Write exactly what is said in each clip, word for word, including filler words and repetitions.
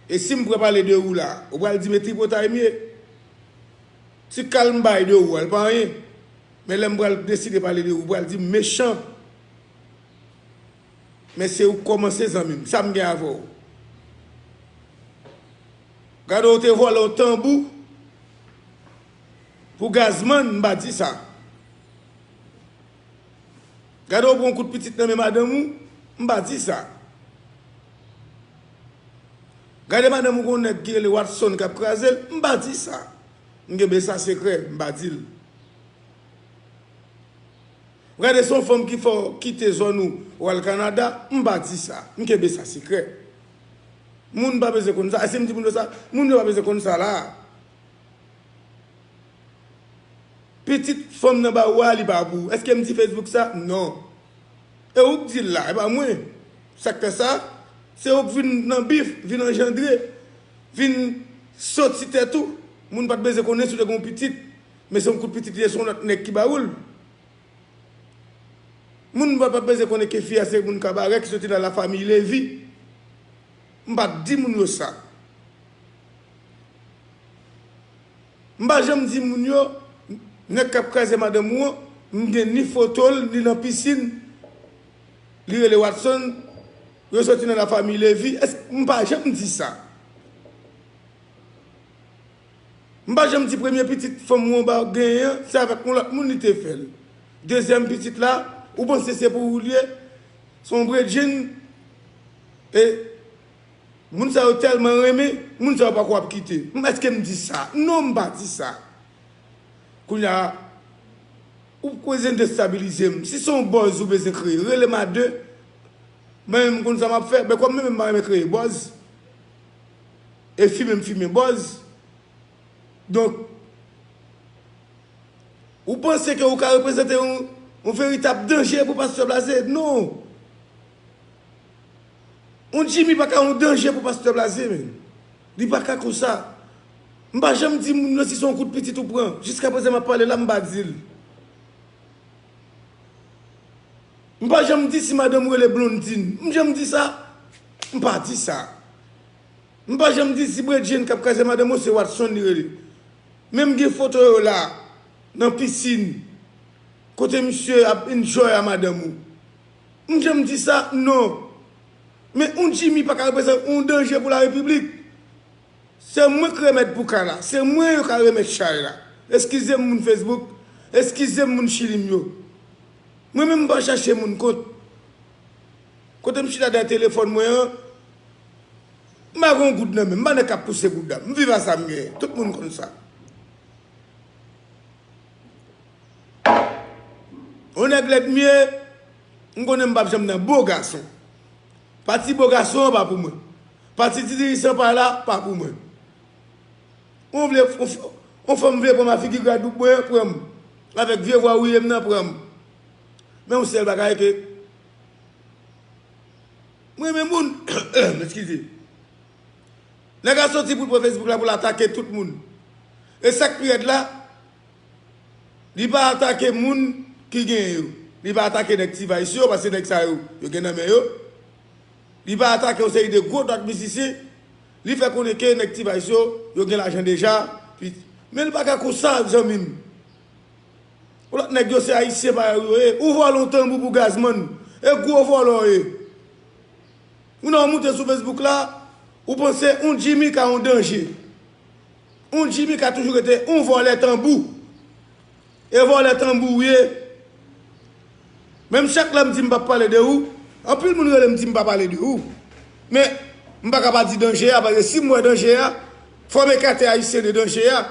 E si m pral pale de ou la, ou pral di m e tripotay m ye? Ti kal m bay de ou a, l pa anyen. Men lè m pral deside pale de ou, ou pral di m mechan. Men se ou k kòmanse, zanmi m. Sa m gen avè w? Gade, ou te vòlè yon tanbou pou Gazman, m pa di sa. Gade, ou pran yon kout pitit nan men madanm ou, m pa di sa. Gade, madanm ou gon nèg ki rele Watson k ap kraze l, m pa di sa. M kenbe sa sekrè, m pa di l. Gade, se yon fanm ki fè w kite zòn ou, ou al Kanada, m pa di sa. M kenbe sa sekrè. Moun pa bezwen konn sa. E si m di moun yo sa, moun yo pa bezwen konn sa la. Pitit fanm nan ba ou a, li pa pou ou. Èske m di Facebook sa? Non. E ou k di l la, e pa mwen. Sa k fè sa? Se ou k vin nan bif, vin anjandre, vin soti tèt ou. Moun pa t bezwen konnen si w te gen yon pitit. Men se yon kout pitit li ye, se yon lòt nèg ki ba ou l. Moun pa t bezwen konnen ke fi a se moun Kabarè ki soti nan la famiy Levi. M pa t di moun yo sa. M pa janm di moun yo, nèg k ap kraze madanm ou an, m gen ni foto l, ni nan pisin. Li rele Watson, yo soti nan la famiy Levi. Èske m pa janm di sa? M pa janm di premye pitit fanm ou an ba genyen an, se avèk yon lòt moun li te fè l. Dezyèm pitit la, ou panse se pou ou l ye? Se yon bredjenn. E moun sa yo tèlman renmen, moun sa yo pako ap kite. M, èske m di sa? Non, m pa di sa. Kounye a, ou bezwen destabilize m. Si se yon buzz ou bezwen kreye, rele m a de. Mwen menm, m konn sa m ap fè. Men kòm mwen menm, m pa renmen kreye buzz. E fimen, m fimen buzz. Donk, ou panse ke ou ka reprezante yon, yon veritab danje pou Pastè Blaze? Non! Yon Jimmy pa ka yon danje pou Pastè Blaze, menm. Li pa ka konsa. M pa janm di moun yo si se yon kout pitit ou pran. Jiskaprezan m ap pale la, m pa di l. M pa janm di si madanm ou rele Blondine. M janm di sa? M pa di sa. M pa janm di si bredjenn k ap kraze madanm ou se Watson li rele. Men m gen foto yo la, nan pisin, kote misye ap enjoy a madanm ou. M janm di sa? Non. Men yon Jimmy pa ka reprezante yon danje pou larepiblik. Se mwen k remèt bouka la. Se mwen yo ka remèt chay la. Eskize m, moun Facebook. Eskize m, moun Chili m yo. Mwen menm, m pa chache moun kont. Kote m chita dèyè telefòn mwen an, m pa gen yon goud nan men m. M pa nèg k ap pouse goud la. M viv a sa m genyen. Tout moun konn sa. Yon nèg lèd m ye, m konnen m p ap janm nan bo gason. Pati bo gason an pa pou mwen. Pati ti dirijan pa la, pa pou mwen. Ou vle, yon f-, yon fanm vle pran ma figi Gwadloup mwen, pran m. Avèk vye vwa wouye m nan, pran m. Men yon sèl bagay ke, mwen renmen moun, eskize. Nèg la soti pou l pran Facebook la pou l atake tout moun. E sa k pi rèd la, li pa atake moun ki genyen yo. Li pa atake nèg T-Vice yo, paske nèg sa yo, yo gen nan men yo. Li pa atake yon seri de gwo dòt mizisyen. Li fè konnen ke nèg T-Vice yo, yo gen lajan deja. Pi, men li pa ka konsa, zanmi m. Ou lòt nèg yo se ayisyen parèy ou yo ye. Ou vòlè yon tanbou pou Gazman. E gwo vòlè w ye. Ou nan moute sou Facebook la, ou panse yon Jimmy ka yon danje. Yon Jimmy ka toujou rete yon vòlè tanbou. E vòlè tanbou w ye. Menm chak lè m di m p ap pale de ou, anpil moun rele m di m pa pale de ou. Men, m pa ka pa di danje a, paske si m wè danje a, fò m ekate ayisyen de danje a.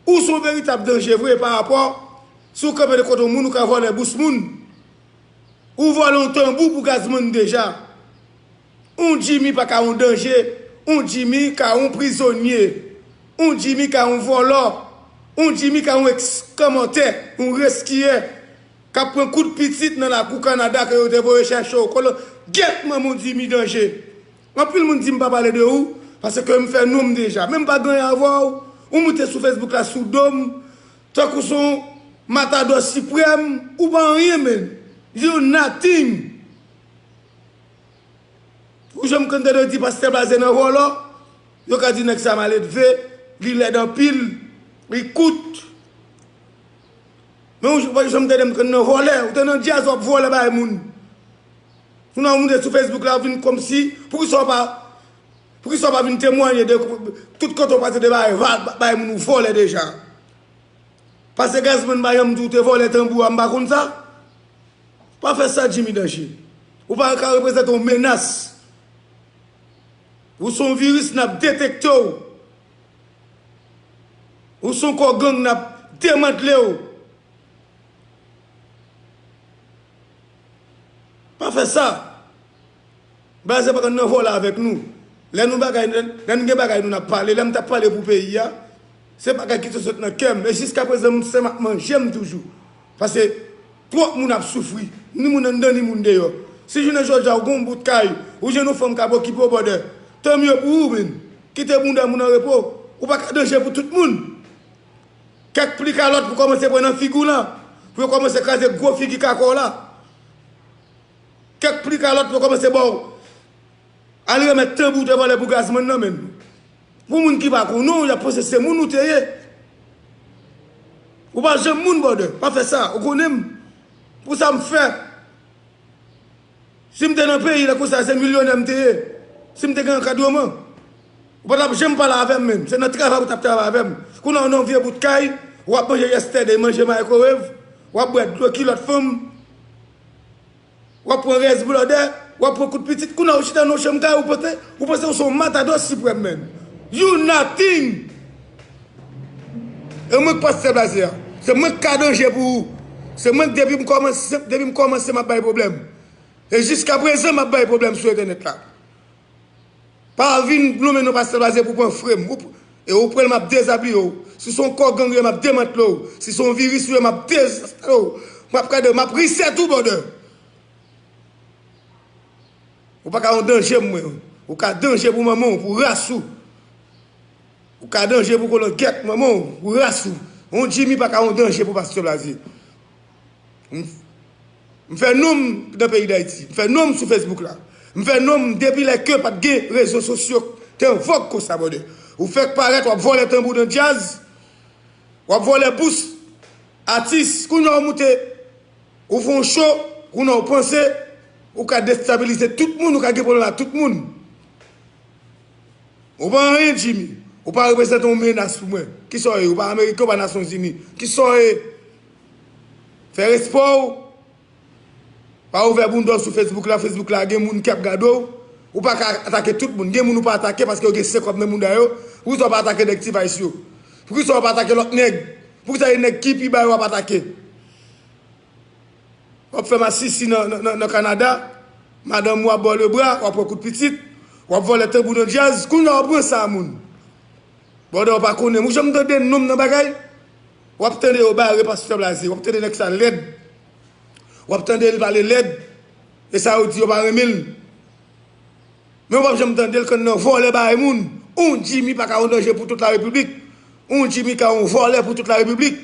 Ou se yon veritab danje vre pa rapò si w kanpe de kote yon moun ou ka vòlè bous moun. Ou vòlè yon tanbou pou Gazman deja. Yon Jimmy pa ka yon danje. Yon Jimmy ka yon prizonye. Yon Jimmy ka yon vòlò. Yon Jimmy ka yon ekskamantè, yon reskiyè, k ap pran kout pitit nan lakou Kanada ke yo te voye chèche w. Kolo, gyèt manman w Jimmy danje. Anpil moun di m pa pale de ou, paske m fè non m deja. Men m pa gen anyen avè w. Ou moute sou Facebook la sou do m, tankou se yon matadò siprèm, ou pa anyen, menn. You nothing. Ou janm tande yo di Pastè Blaze nan vòlò? Yo ka di nèg sa maledve, li lèd anpil, li kout. Men ou pa janm tande m konn nan vòlè, ou te nan djaz w ap vòlè bay moun. Ou nan moute sou Facebook la, ou vin kòmsi, poukisa w pa, poukisa w pa vin temwanye de tout kote w pase de bay, bay moun ou vòlè deja. Pase Gazman pa janm di w te vòlè tanbou a, m pa konn sa. Pa fè sa, Jimmy Danger. Ou pa ka reprezante yon menas. Ou se yon viris, n ap detekte w. Ou se yon kò gang, n ap demantle w. Pa fè sa. Blaze pa konn nan vòlè avèk nou. Lè nou bagay, lè, lè nou gen bagay nou n ap pale, lè m t ap pale pou peyi a, se bagay ki te sot nan kè m. E jiskaprezan, m se m ap manje m toujou. Pase twòp moun ap soufri, ni moun anndan, ni moun deyò. Si jounen jodi a ou gen yon bout kay, ou jwenn yon fanm k ap okipe w, brother, tant mieux pou ou, men. Kite bounda moun an repo. Ou pa ka danje pou tout moun. Kèk pli kalòt pou kòmanse pran nan figi w lan, pou yo kòmanse kraze gwo figi kaka w la. Kèk pli kalòt pou yo kòmanse ba w. Al remèt tanbou w te vòlè pou Gazman nan, men. Pou moun ki pa konnen w, y ap panse se moun ou te ye. Ou pa janm moun, brother. Pa fè sa. Ou konnen m. Pou sa m fè. Si m te nan peyi la konsa, se milyonè m te ye. Si m te gen ankadreman, ou pa t ap janm pale avè m menm. Se nan travay ou t ap travay avè m. Kounye a, ou nan yon vye bout kay, w ap manje yesterday, manje microwave, w ap bwè dlo kilòt fanm, w ap pran rès blòdè, w ap pran kout pitit. Kounye a, ou chita nan yon chanm kay, ou panse, ou panse ou se yon matadò siprèm, menm. You nothing! E mwen k pastè Blaze a. Se mwen k ka danje pou ou. Se mwen k depi m kòmanse, depi m kòmanse, m ap bay pwoblèm. E jiskaprezan, m ap bay pwoblèm sou entènèt la. Pa vin nonmen non pastè Blaze pou pran frè m. Ou p-, e ou pran l, m ap dezabiye w. Si se yon kò gang ou ye, m ap demantle w. Si se yon viris ou ye, m ap dezenstale w. M ap gade, m ap reset ou, brother. Ou pa ka yon danje pou mwen. Ou ka danje pou manman w, pou ras ou. Ou ka danje pou kolangèt manman w, pou ras ou. Yon Jimmy pa ka yon danje pou pastè Blaze. M, m fè non m nan peyi Dayiti. M fè non m sou Facebook la. M fè non m depi lè ke pa t gen rezo sosyo te an vòg konsa, brother. Ou fèk parèt, w ap vòlè tanbou nan djaz. W ap vòlè bous atis. Kounye a w moute, ou fè yon cho, kounye a w panse, ou ka destabilize tout moun, ou ka gen pwoblèm ak tout moun. Ou pa anyen, Jimmy. Ou pa reprezante yon menas pou mwen. Kisa w ye? Ou pa Ameriken, ou pa Nasyonzini. Kisa w ye? Fè respè w. Pa ouvè bounda w sou Facebook la. Facebook la, gen moun k ap gade w. Ou pa ka atake tout moun. Gen moun ou pa atake paske yo gen sen kòb nan bounda yo. Poukisa w pa atake nèg T-Vice yo? Poukisa w pa atake lòt nèg? Poukisa e nèg ki pi ba yo w ap atake? W ap fè masisi nan, nan, nan, nan Kanada. Madanm ou ap ba w lebra, w ap pran kout pitit, w ap vòlè tanbou nan djaz. Kounye a w ap ranse a moun. Brother, w pa konnen m. Ou janm tande non m nan bagay? W ap tande yo bare pastè Blaze. W ap tande nèg sa lèd. W ap tande l pale lèd. E sa yo di yo pa renmen l. Men w p ap janm tande l konn nan vòlè bay moun. Yon Jimmy pa ka yon danje pou tout larepiblik. Yon Jimmy ka yon vòlè pou tout larepiblik.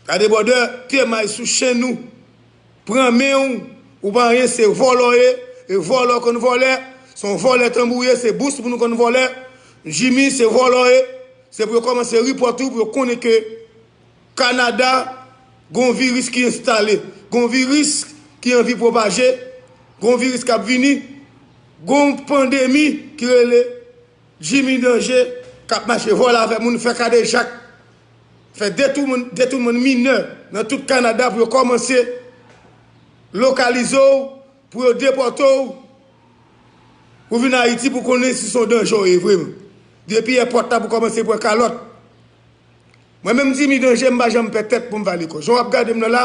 Gade, brother, temay sou chenn ou. Pran men w, ou pa anyen, se vòlè w ye, e vòlè w konn vòlè, se yon vòlè tanbou w ye, se bous pou nou konn vòlè. Jimmy, se vòlè w ye, se pou yo kòmanse report ou, pou yo konnen ke Kanada, gon viris ki enstale, gon viris ki anvi pwopaje, gon viris k ap vini, gon pandemi ki rele Jimmy Danger k ap mache vòlè avèk moun, fè kadejak, fè detounman, detounman minè nan tout Kanada pou yo kòmanse lokalize w, pou yo depòte w, pou vin Ayiti pou konnen si se yon danje w ye vre. Depi èpòt la pou kòmanse pran kalòt. Mwen menm Jimmy Danger, m pa janm pè tèt pou m vale kò. Jan w ap gade m nan la,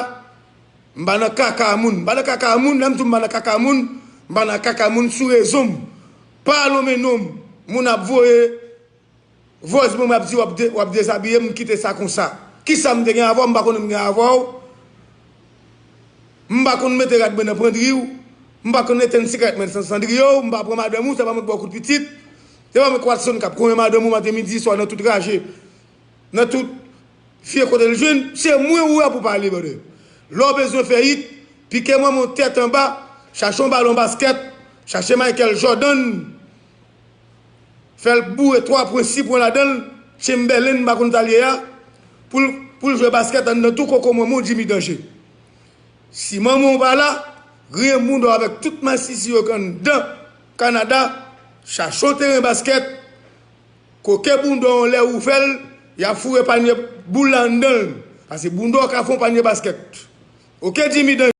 m pa nan kaka moun. M pa nan kaka moun, lè m di w m pa nan kaka moun, m pa nan kaka moun sou rezon m. Pa nonmen non m. Moun ap voye voice mwen, m ap di w ap de-, w ap dezabiye m, kite sa konsa. Kisa m te gen avè w, m pa konnen m gen avè w. M pa konn mete rad mwen nan pandri w. M pa konn etenn sigarèt mwen nan sandriye w. M pa pran madanm ou, se pa mwen k ba w kout pitit. Se pa mwen k Watson k ap konyen madanm ou maten, midi, swa nan tout raje. Nan tout vye kote l jwenn, se mwen ou wè pou pale, brother. Lè w bezwen fè hit, pike manman w tèt anba, chache yon balon baskèt, chache Michael Jordan, Fè l boure twa pwen, sis pwen ladan l, Chamberlain, m pa konn sa l ye a, pou l, pou l jwe baskèt anndan tou koko manman w Jimmy Danger. Si manman w pa la, griyen bounda w avèk tout masisi yo k anndan Kanada, chache yon teren baskèt, koke bounda w yon lè ou fè l, y ap foure panye boul la anndan l. Paske bounda w ka fè yon panye baskèt. Oke, Jimmy Danger.